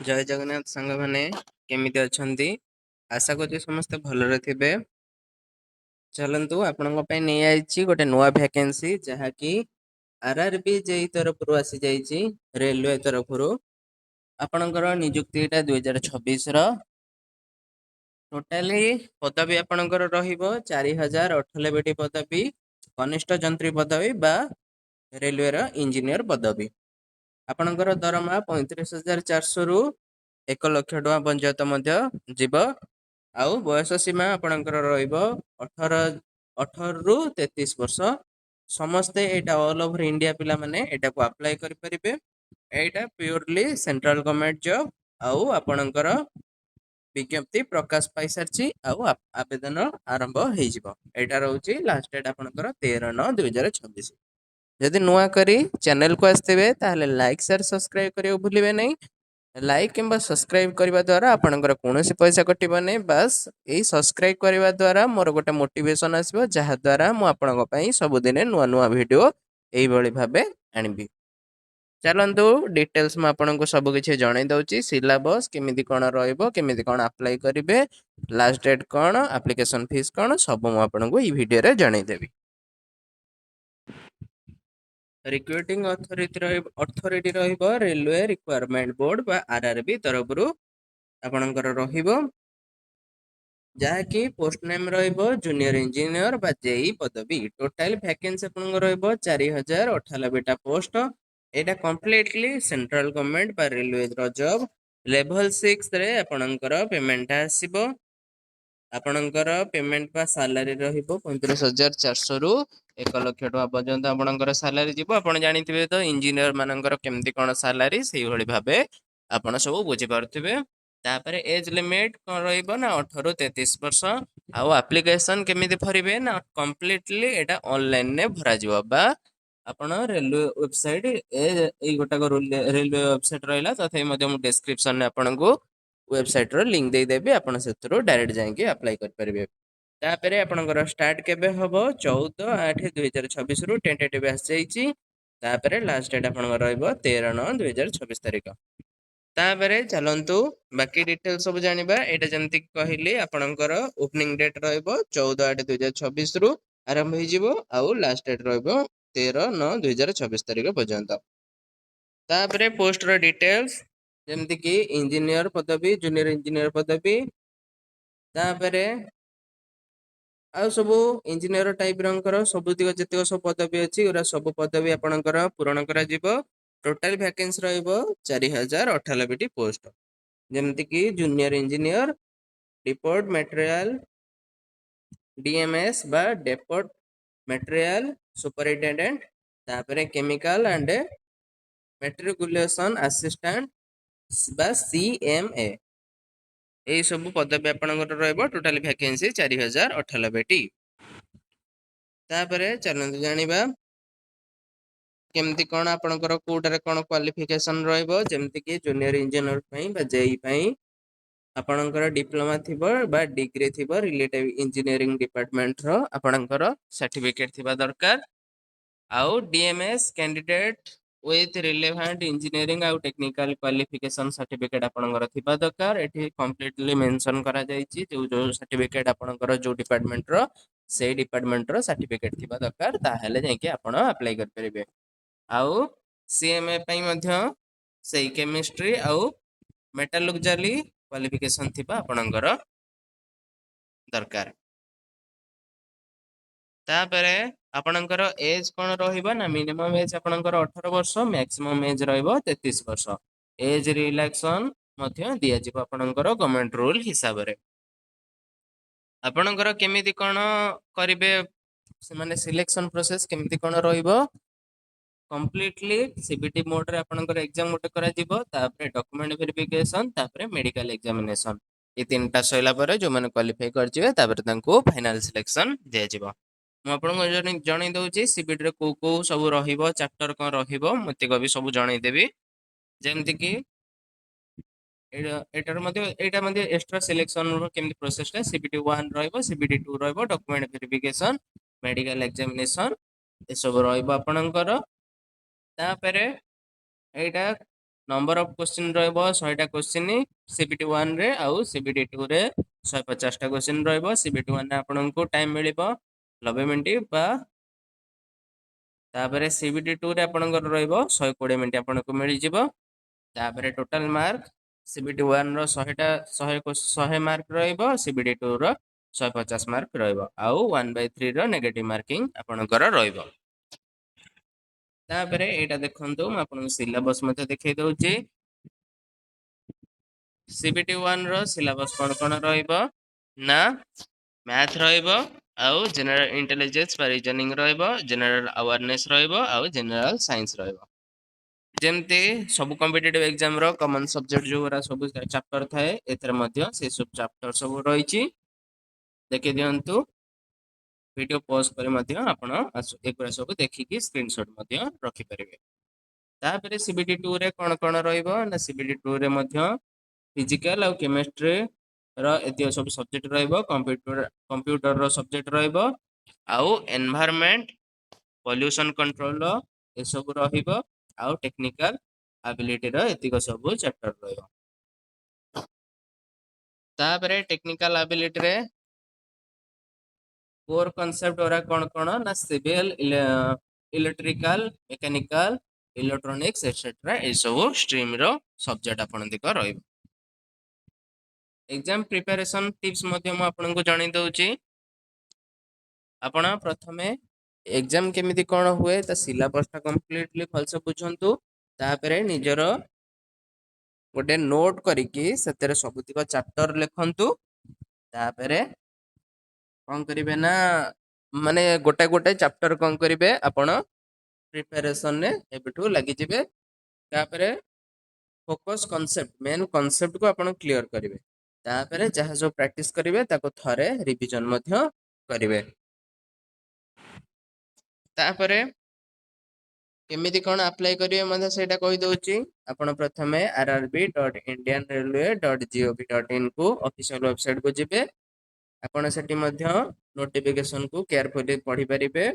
ଜୟ ଜଗନ୍ନାଥ ସାଙ୍ଗମାନେ, କେମିତି ଅଛନ୍ତି? ଆଶା କରୁଛି ସମସ୍ତେ ଭଲରେ ଥିବେ। ଚାଲନ୍ତୁ, ଆପଣଙ୍କ ପାଇଁ ନେଇଆଇଛି ଗୋଟେ ନୂଆ ଭ୍ୟାକେନ୍ସି, ଯାହାକି ଆର୍ ଆର୍ ବି ଜେଇ ତରଫରୁ ଆସିଯାଇଛି। ରେଲୱେ ତରଫରୁ ଆପଣଙ୍କର ନିଯୁକ୍ତି ଏଇଟା 2026ର। ଟୋଟାଲି ପଦବୀ ଆପଣଙ୍କର ରହିବ 4098ଟି ପଦବୀ, କନିଷ୍ଠ ଯନ୍ତ୍ରୀ ପଦବୀ ବା ରେଲୱେର ଇଞ୍ଜିନିୟର ପଦବୀ। ଆପଣଙ୍କର ଦରମା 35,400ରୁ 1 ଲକ୍ଷ ଟଙ୍କା ପର୍ଯ୍ୟନ୍ତ ମଧ୍ୟ ଯିବ। ଆଉ ବୟସ ସୀମା ଆପଣଙ୍କର ରହିବ 18ରୁ 33 ବର୍ଷ। ସମସ୍ତେ ଏଇଟା ଅଲ୍ ଓଭର ଇଣ୍ଡିଆ ପିଲାମାନେ ଏଇଟାକୁ ଆପ୍ଲାଏ କରିପାରିବେ। ଏଇଟା ପିଓରଲି ସେଣ୍ଟ୍ରାଲ ଗଭର୍ଣ୍ଣମେଣ୍ଟ ଜବ୍। ଆଉ ଆପଣଙ୍କର ବିଜ୍ଞପ୍ତି ପ୍ରକାଶ ପାଇସାରିଛି ଆଉ ଆବେଦନ ଆରମ୍ଭ ହେଇଯିବ। ଏଇଟା ରହୁଛି ଲାଷ୍ଟ ଡେଟ୍ ଆପଣଙ୍କର 13/9/2026। ଯଦି ନୂଆ କରି ଚ୍ୟାନେଲକୁ ଆସିଥିବେ, ତାହେଲେ ଲାଇକ୍, ସେୟାର, ସବସ୍କ୍ରାଇବ୍ କରିବାକୁ ଭୁଲିବେ ନାହିଁ। ଲାଇକ୍ କିମ୍ବା ସବସ୍କ୍ରାଇବ୍ କରିବା ଦ୍ୱାରା ଆପଣଙ୍କର କୌଣସି ପଇସା କଟିବ ନାହିଁ। ବାସ୍, ଏଇ ସବସ୍କ୍ରାଇବ୍ କରିବା ଦ୍ୱାରା ମୋର ଗୋଟେ ମୋଟିଭେସନ୍ ଆସିବ, ଯାହାଦ୍ୱାରା ମୁଁ ଆପଣଙ୍କ ପାଇଁ ସବୁଦିନେ ନୂଆ ନୂଆ ଭିଡ଼ିଓ ଏଇଭଳି ଭାବେ ଆଣିବି। ଚାଲନ୍ତୁ, ଡିଟେଲ୍ସ ମୁଁ ଆପଣଙ୍କୁ ସବୁକିଛି ଜଣାଇ ଦେଉଛି। ସିଲାବସ୍ କେମିତି କ'ଣ ରହିବ, କେମିତି କ'ଣ ଆପ୍ଲାଏ କରିବେ, ଲାଷ୍ଟ ଡେଟ୍ କ'ଣ, ଆପ୍ଲିକେସନ୍ ଫିସ୍ କ'ଣ, ସବୁ ମୁଁ ଆପଣଙ୍କୁ ଏଇ ଭିଡ଼ିଓରେ ଜଣାଇଦେବି। ରିକ୍ରୁଟିଂ ଅଥରିଟି ରହିବ ରେଲୱେ ରିକ୍ରୁଟମେଣ୍ଟ ବୋର୍ଡ ବା ଆର୍ ଆର୍ ବି ତରଫରୁ ଆପଣଙ୍କର ରହିବ, ଯାହାକି ପୋଷ୍ଟ ନେମ୍ ରହିବ ଜୁନିୟର ଇଞ୍ଜିନିୟର ବା ଜେଇ ପଦବୀ। ଟୋଟାଲ ଭ୍ୟାକେନ୍ସି ଆପଣଙ୍କର ରହିବ 4098ଟା ପୋଷ୍ଟ। ଏଇଟା କମ୍ପ୍ଲିଟଲି ସେଣ୍ଟ୍ରାଲ ଗଭର୍ଣ୍ଣମେଣ୍ଟ ବା ରେଲୱେର ଜବ୍। ଲେଭଲ 6ରେ ଆପଣଙ୍କର ପେମେଣ୍ଟଟା ଆସିବ। ଆପଣଙ୍କର ପେମେଣ୍ଟ ବା ସାଲାରୀ ରହିବ 35,400ରୁ 1 ଲକ୍ଷ ଟଙ୍କା ପର୍ଯ୍ୟନ୍ତ ଆପଣଙ୍କର ସାଲାରୀ ଯିବ। ଆପଣ ଜାଣିଥିବେ ତ ଇଞ୍ଜିନିୟର ମାନଙ୍କର କେମିତି କ'ଣ ସାଲାରୀ, ସେଇଭଳି ଭାବେ ଆପଣ ସବୁ ବୁଝିପାରୁଥିବେ। ତାପରେ ଏଜ୍ ଲିମିଟ୍ କ'ଣ ରହିବ ନା 18ରୁ 33 ବର୍ଷ। ଆଉ ଆପ୍ଲିକେସନ୍ କେମିତି ଭରିବେ ନା କମ୍ପ୍ଲିଟଲି ଏଇଟା ଅନଲାଇନରେ ଭରାଯିବ ବା ଆପଣ ରେଲୱେ ୱେବସାଇଟ୍, ଏଇ ଗୋଟାକ ରେଲୱେ ୱେବସାଇଟ୍ ରହିଲା। ତଥାପି ମଧ୍ୟ ମୁଁ ଡେସ୍କ୍ରିପସନରେ ଆପଣଙ୍କୁ ୱେବସାଇଟ୍ର ଲିଙ୍କ୍ ଦେଇଦେବି, ଆପଣ ସେଥିରୁ ଡାଇରେକ୍ଟ ଯାଇକି ଆପ୍ଲାଏ କରିପାରିବେ। ତାପରେ ଆପଣଙ୍କର ଷ୍ଟାର୍ଟ କେବେ ହେବ? 14/8/2026ରୁ ଟେଣ୍ଟେଟିଭ୍ ଆସିଯାଇଛି। ତାପରେ ଲାଷ୍ଟ ଡେଟ୍ ଆପଣଙ୍କର ରହିବ 13/9/2026 ତାରିଖ। ତାପରେ ଚାଲନ୍ତୁ, ବାକି ଡିଟେଲ୍ ସବୁ ଜାଣିବା। ଏଇଟା ଯେମିତି କହିଲି, ଆପଣଙ୍କର ଓପନିଂ ଡେଟ୍ ରହିବ 14/8/2026ରୁ ଆରମ୍ଭ ହେଇଯିବ ଆଉ ଲାଷ୍ଟ ଡେଟ୍ ରହିବ 13/9/2026 ତାରିଖ ପର୍ଯ୍ୟନ୍ତ। ତାପରେ ପୋଷ୍ଟର ଡିଟେଲ୍ସ, ଯେମିତିକି ଇଞ୍ଜିନିୟର ପଦବୀ, ଜୁନିୟର ଇଞ୍ଜିନିୟର ପଦବୀ, ତାପରେ ଆଉ ସବୁ ଇଞ୍ଜିନିୟର ଟାଇପରଙ୍କର ସବୁତିକ ଯେତିକ ସବୁ ପଦବୀ ଅଛି, ଏଗୁଡ଼ା ସବୁ ପଦବୀ ଆପଣଙ୍କର ପୂରଣ କରାଯିବ। ଟୋଟାଲ ଭ୍ୟାକେନ୍ସି ରହିବ 4098ଟି ପୋଷ୍ଟ। ଯେମିତିକି junior engineer, depot material, DMS ବା ଡେପୋଟ ମେଟେରିଆଲ ସୁପରିଟେଣ୍ଡେଣ୍ଟ, ତାପରେ କେମିକାଲ ଆଣ୍ଡ ମେଟ୍ରିକୁଲେସନ ଆସିଷ୍ଟାଣ୍ଟ ବା ସିଏମ୍ଏ, ଏଇ ସବୁ ପଦବୀ ଆପଣଙ୍କର ରହିବ। ଟୋଟାଲ ଭ୍ୟାକେନ୍ସି 4098ଟି। ତାପରେ ଚାଲନ୍ତୁ ଜାଣିବା କେମିତି କ'ଣ ଆପଣଙ୍କର କୋଉଟାରେ କ'ଣ କ୍ୱାଲିଫିକେସନ ରହିବ। ଯେମିତିକି ଜୁନିୟର ଇଞ୍ଜିନିୟର ପାଇଁ ବା ଜେଇ ପାଇଁ ଆପଣଙ୍କର ଡିପ୍ଲୋମା ଥିବ ବା ଡିଗ୍ରୀ ଥିବ, ରିଲେଟିଭ ଇଞ୍ଜିନିୟରିଂ ଡିପାର୍ଟମେଣ୍ଟର ଆପଣଙ୍କର ସାର୍ଟିଫିକେଟ ଥିବା ଦରକାର। ଆଉ DMs candidate with relevant engineering ଆଉ ଟେକ୍ନିକାଲ କ୍ୱାଲିଫିକେସନ ସାର୍ଟିଫିକେଟ ଆପଣଙ୍କର ଥିବା ଦରକାର। ଏଠି କମ୍ପ୍ଲିଟଲି ମେନସନ କରାଯାଇଛି, ଯୋଉ ଯୋଉ ସାର୍ଟିଫିକେଟ ଆପଣଙ୍କର ଯୋଉ ଡିପାର୍ଟମେଣ୍ଟର, ସେଇ ଡିପାର୍ଟମେଣ୍ଟର ସାର୍ଟିଫିକେଟ ଥିବା ଦରକାର, ତାହେଲେ ଯାଇକି ଆପଣ ଆପ୍ଲାଏ କରିପାରିବେ। ଆଉ ସିଏମ୍ଏ ପାଇଁ ମଧ୍ୟ ସେଇ କେମିଷ୍ଟ୍ରି ଆଉ ମେଟାଲୁର୍ଜି କ୍ୱାଲିଫିକେସନ ଥିବା ଆପଣଙ୍କର ଦରକାର। ତାପରେ ଆପଣଙ୍କର ଏଜ୍ କ'ଣ ରହିବ ନା ମିନିମମ୍ ଏଜ୍ ଆପଣଙ୍କର 18 ବର୍ଷ, ମ୍ୟାକ୍ସିମମ୍ ଏଜ୍ ରହିବ 33 ବର୍ଷ। ଏଜ୍ ରିଲାକ୍ସନ ମଧ୍ୟ ଦିଆଯିବ ଆପଣଙ୍କର ଗଭର୍ଣ୍ଣମେଣ୍ଟ ରୁଲ ହିସାବରେ। ଆପଣଙ୍କର କେମିତି କ'ଣ କରିବେ ସେମାନେ, ସିଲେକ୍ସନ ପ୍ରୋସେସ କେମିତି କ'ଣ ରହିବ? କମ୍ପ୍ଲିଟଲି ସିବିଟି ମୋଡରେ ଆପଣଙ୍କର ଏକ୍ଜାମ ଗୋଟେ କରାଯିବ। ତାପରେ ଡକୁମେଣ୍ଟ ଭେରିଫିକେସନ, ତାପରେ ମେଡିକାଲ ଏକ୍ଜାମିନେସନ, ଏ ତିନିଟା ସରିଲା ପରେ ଯେଉଁମାନେ କ୍ୱାଲିଫାଇ କରିଯିବେ, ତାପରେ ତାଙ୍କୁ ଫାଇନାଲ ସିଲେକ୍ସନ ଦିଆଯିବ। ମୁଁ ଆପଣଙ୍କୁ ଜଣେଇ ଦଉଛି ସିବିଟିରେ କୋଉ କୋଉ ସବୁ ରହିବ, ଚାପ୍ଟର କ'ଣ ରହିବ, ମୁଁ ଏତିକ ବି ସବୁ ଜଣେଇଦେବି। ଯେମିତିକି ଏଇଟାର ମଧ୍ୟ, ଏଇଟା ମଧ୍ୟ ଏକ୍ସଟ୍ରା ସିଲେକ୍ସନର କେମିତି ପ୍ରୋସେସଟା, ସିବିଟି 1 ରହିବ, ସିବିଟି 2 ରହିବ, ଡକୁମେଣ୍ଟ ଭେରିଫିକେସନ, ମେଡିକାଲ ଏକ୍ଜାମିନେସନ, ଏସବୁ ରହିବ ଆପଣଙ୍କର। ତାପରେ ଏଇଟା ନମ୍ବର ଅଫ୍ କୋଶ୍ଚିନ୍ ରହିବ 100ଟା କୋଶ୍ଚିନ୍ ସିବିଟି ୱାନ୍ରେ, ଆଉ ସିବିଟି ଟୁରେ 150ଟା କୋଶ୍ଚିନ୍ ରହିବ। ସିବିଟି ୱାନ୍ରେ ଆପଣଙ୍କୁ ଟାଇମ୍ ମିଳିବ 90 ମିନିଟ୍ ବା ତାପରେ ସିବିଟି ଟୁରେ ଆପଣଙ୍କର ରହିବ 120 ମିନିଟ୍ ଆପଣଙ୍କୁ ମିଳିଯିବ। ତାପରେ ଟୋଟାଲ ମାର୍କ ସିବିଟି ୱାନ୍ର 100ଟା 100 ମାର୍କ ରହିବ, ସିବିଟି ଟୁର 150 ମାର୍କ ରହିବ, ଆଉ 1/3ର ନେଗେଟିଭ୍ ମାର୍କିଂ ଆପଣଙ୍କର ରହିବ। ତାପରେ ଏଇଟା ଦେଖନ୍ତୁ, ମୁଁ ଆପଣଙ୍କୁ ସିଲାବସ୍ ମଧ୍ୟ ଦେଖେଇ ଦଉଛି। ସିବିଟି ୱାନ୍ର ସିଲାବସ୍ କ'ଣ କ'ଣ ରହିବ ନା ମ୍ୟାଥ୍ ରହିବ, ଆଉ ଜେନେରାଲ ଇଣ୍ଟେଲିଜେନ୍ସ ବା ରିଜନିଂ ରହିବ, ଜେନେରାଲ ଆୱାରନେସ୍ ରହିବ, ଆଉ ଜେନେରାଲ ସାଇନ୍ସ ରହିବ। ଯେମିତି ସବୁ କମ୍ପିଟେଟିଭ୍ ଏକ୍ଜାମର କମନ୍ ସବଜେକ୍ଟ ଯେଉଁଗୁଡ଼ା ସବୁ ଚାପ୍ଟର ଥାଏ, ଏଥିରେ ମଧ୍ୟ ସେସବୁ ଚାପ୍ଟର ସବୁ ରହିଛି। ଦେଖିଦିଅନ୍ତୁ, ଭିଡ଼ିଓ ପଜ୍ କରି ମଧ୍ୟ ଆପଣ ଏଗୁଡ଼ା ସବୁ ଦେଖିକି ସ୍କ୍ରିନସଟ୍ ମଧ୍ୟ ରଖିପାରିବେ। ତାପରେ ସିବିଟି ଟୁରେ କ'ଣ କ'ଣ ରହିବ ନା ସିବିଟି ଟୁରେ ମଧ୍ୟ ଫିଜିକାଲ ଆଉ କେମିଷ୍ଟ୍ରିର ଏତିକ ସବୁ ସବଜେକ୍ଟ ରହିବ, କମ୍ପ୍ୟୁଟରର ସବଜେକ୍ଟ ରହିବ, ଆଉ ଏନଭାରମେଣ୍ଟ ପଲ୍ୟୁସନ କଣ୍ଟ୍ରୋଲର ଏସବୁ ରହିବ, ଆଉ ଟେକ୍ନିକାଲ ଆବିଲିଟିର ଏତିକ ସବୁ ଚାପ୍ଟର ରହିବ। ତାପରେ ଟେକ୍ନିକାଲ ଆବିଲିଟିରେ କୋର୍ କନସେପ୍ଟ ଗୁରା କ'ଣ କ'ଣ ନା civil, electrical, mechanical, electronics etcetera, ଏସବୁ ଷ୍ଟ୍ରିମ୍ର ସବଜେକ୍ଟ ଆପଣଙ୍କ ରହିବ। ଏକ୍ଜାମ ପ୍ରିପାରେସନ୍ ଟିପ୍ସ ମଧ୍ୟ ମୁଁ ଆପଣଙ୍କୁ ଜଣେଇ ଦେଉଛି। ଆପଣ ପ୍ରଥମେ ଏକ୍ଜାମ କେମିତି କ'ଣ ହୁଏ, ତା ସିଲାବସଟା କମ୍ପ୍ଲିଟଲି ଭଲସେ ବୁଝନ୍ତୁ। ତାପରେ ନିଜର ଗୋଟେ ନୋଟ୍ କରିକି ସେଥିରେ ସବୁତିକ ଚାପ୍ଟର ଲେଖନ୍ତୁ। ତାପରେ କ'ଣ କରିବେ ନା ମାନେ ଗୋଟେ ଗୋଟେ ଚାପ୍ଟର କ'ଣ କରିବେ, ଆପଣ ପ୍ରିପାରେସନରେ ଏବେଠୁ ଲାଗିଯିବେ। ତାପରେ ଫୋକସ୍ କନସେପ୍ଟ, ମେନ୍ କନସେପ୍ଟକୁ ଆପଣ କ୍ଲିଅର କରିବେ। ତାପରେ ଯାହା ସବୁ ପ୍ରାକ୍ଟିସ କରିବେ, ତାକୁ ଥରେ ରିଭିଜନ ମଧ୍ୟ କରିବେ। ତାପରେ କେମିତି କ'ଣ ଆପ୍ଲାଏ କରିବେ ମଧ୍ୟ ସେଇଟା କହିଦେଉଛି। ଆପଣ ପ୍ରଥମେ rrb.indianrailway.gov.inକୁ ଅଫିସିଆଲ ୱେବସାଇଟକୁ ଯିବେ। ଆପଣ ସେଠି ମଧ୍ୟ ନୋଟିଫିକେସନକୁ କେୟାରଫୁଲି ପଢ଼ିପାରିବେ।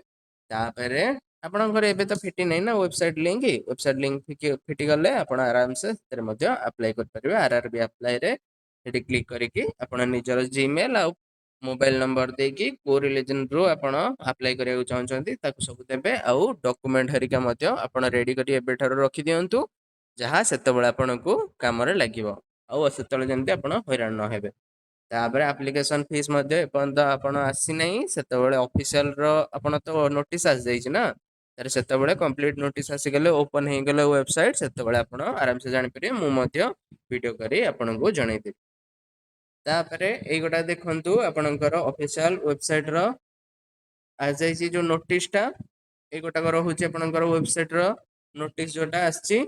ତାପରେ ଆପଣଙ୍କର ଏବେ ତ ଫିଟି ନାହିଁ ନା ୱେବସାଇଟ୍ ଲିଙ୍କ। ୱେବସାଇଟ୍ ଲିଙ୍କ ଫିଟିଗଲେ ଆପଣ ଆରାମସେ ସେଥିରେ ମଧ୍ୟ ଆପ୍ଲାଏ କରିପାରିବେ। ଆର୍ ଆର୍ ବି ଆପ୍ଲାଏରେ ସେଠି କ୍ଲିକ୍ କରିକି ଆପଣ ନିଜର ଜିମେଲ୍ ଆଉ ମୋବାଇଲ ନମ୍ବର ଦେଇକି କେଉଁ ରିଲିଜନରୁ ଆପଣ ଆପ୍ଲାଏ କରିବାକୁ ଚାହୁଁଛନ୍ତି, ତାକୁ ସବୁ ଦେବେ। ଆଉ ଡକୁମେଣ୍ଟ ହେରିକା ମଧ୍ୟ ଆପଣ ରେଡ଼ି କରି ଏବେଠାରୁ ରଖିଦିଅନ୍ତୁ, ଯାହା ସେତେବେଳେ ଆପଣଙ୍କୁ କାମରେ ଲାଗିବ, ଆଉ ସେତେବେଳେ ଯେମିତି ଆପଣ ହଇରାଣ ନ ହେବେ। ତାପରେ ଆପ୍ଲିକେସନ ଫିସ୍ ମଧ୍ୟ ଏପର୍ଯ୍ୟନ୍ତ ଆପଣ ଆସିନାହିଁ। ସେତେବେଳେ ଅଫିସିଆଲର ଆପଣ ତ ନୋଟିସ୍ ଆସିଯାଇଛି ନା ତାରେ, ସେତେବେଳେ କମ୍ପ୍ଲିଟ୍ ନୋଟିସ୍ ଆସିଗଲେ, ଓପନ୍ ହେଇଗଲେ ୱେବସାଇଟ୍, ସେତେବେଳେ ଆପଣ ଆରାମସେ ଜାଣିପାରିବେ। ମୁଁ ମଧ୍ୟ ଭିଡ଼ିଓ କରି ଆପଣଙ୍କୁ ଜଣେଇଦେବି। ତାପରେ ଏଇଗୋଟା ଦେଖନ୍ତୁ, ଆପଣଙ୍କର ଅଫିସିଆଲ ୱେବସାଇଟ୍ର ଆସିଯାଇଛି ଯେଉଁ ନୋଟିସଟା। ଏଇ ଗୋଟାକ ରହୁଛି ଆପଣଙ୍କର ୱେବସାଇଟ୍ର ନୋଟିସ୍, ଯୋଉଟା ଆସିଛି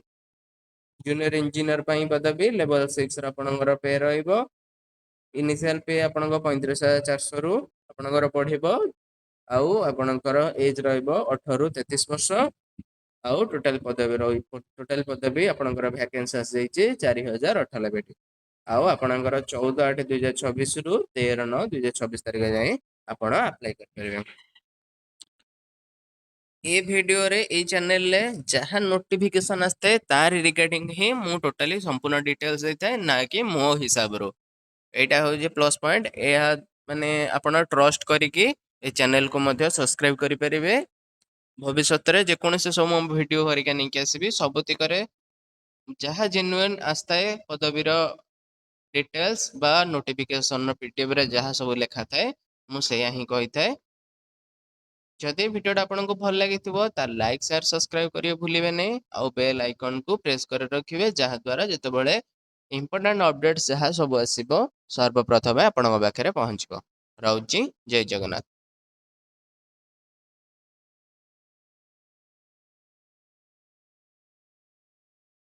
ଜୁନିୟର ଇଞ୍ଜିନିୟର ପାଇଁ ପଦବୀ, ଲେବଲ ସିକ୍ସର ଆପଣଙ୍କର ପେ ରହିବ। ଇନିସିଆଲ ପେ ଆପଣଙ୍କ 35,400ରୁ ଆପଣଙ୍କର ବଢିବ, ଆଉ ଆପଣଙ୍କର ଏଜ୍ ରହିବ 18ରୁ 33 ବର୍ଷ, ଆଉ ଟୋଟାଲ ପଦବୀ ଆପଣଙ୍କର ଭ୍ୟାକେନ୍ସି ଆସିଯାଇଛି 4098ଟି, ଆଉ ଆପଣଙ୍କର 14/8/2026ରୁ 13/9/2026 ତାରିଖ ଯାଏଁ ଆପଣ ଆପ୍ଲାଏ କରିପାରିବେ। ଏ ଭିଡ଼ିଓରେ, ଏଇ ଚ୍ୟାନେଲରେ ଯାହା ନୋଟିଫିକେସନ ଆସିଥାଏ, ତାରି ରିଗାର୍ଡିଂ ହିଁ ମୁଁ ଟୋଟାଲି ସମ୍ପୂର୍ଣ୍ଣ ଡିଟେଲ୍ସ ଦେଇଥାଏ, ନା କି ମୋ ହିସାବରୁ। ଏଇଟା ହେଉଛି ପ୍ଲସ୍ ପଏଣ୍ଟ। ଏହା ମାନେ ଆପଣ ଟ୍ରଷ୍ଟ କରିକି ଏ ଚ୍ୟାନେଲକୁ ମଧ୍ୟ ସବସ୍କ୍ରାଇବ କରିପାରିବେ। ଭବିଷ୍ୟତରେ ଯେକୌଣସି ସବୁ ମୁଁ ଭିଡ଼ିଓ ହରିକା ନେଇକି ଆସିବି, ସବୁତିକରେ ଯାହା ଜେନୁଇନ୍ ଆସିଥାଏ ପଦବୀର ଡିଟେଲ୍ସ ବା ନୋଟିଫିକେସନର ପିଡିଏଫରେ ଯାହା ସବୁ ଲେଖା ଥାଏ, ମୁଁ ସେଇଆ ହିଁ କହିଥାଏ। ଯଦି ଭିଡ଼ିଓଟା ଆପଣଙ୍କୁ ଭଲ ଲାଗିଥିବ, ତାର ଲାଇକ୍, ସେୟାର, ସବସ୍କ୍ରାଇବ କରିବେ ଭୁଲିବେ ନାହିଁ, ଆଉ ବେଲ୍ ଆଇକନ୍କୁ ପ୍ରେସ୍ କରି ରଖିବେ, ଯାହାଦ୍ୱାରା ଯେତେବେଳେ ଇମ୍ପୋର୍ଟାଣ୍ଟ ଅପଡେଟ୍ସ ଯାହା ସବୁ ଆସିବ, ସର୍ବପ୍ରଥମେ ଆପଣଙ୍କ ପାଖରେ ପହଞ୍ଚିବ। ରହୁଛି, ଜୟ ଜଗନ୍ନାଥ।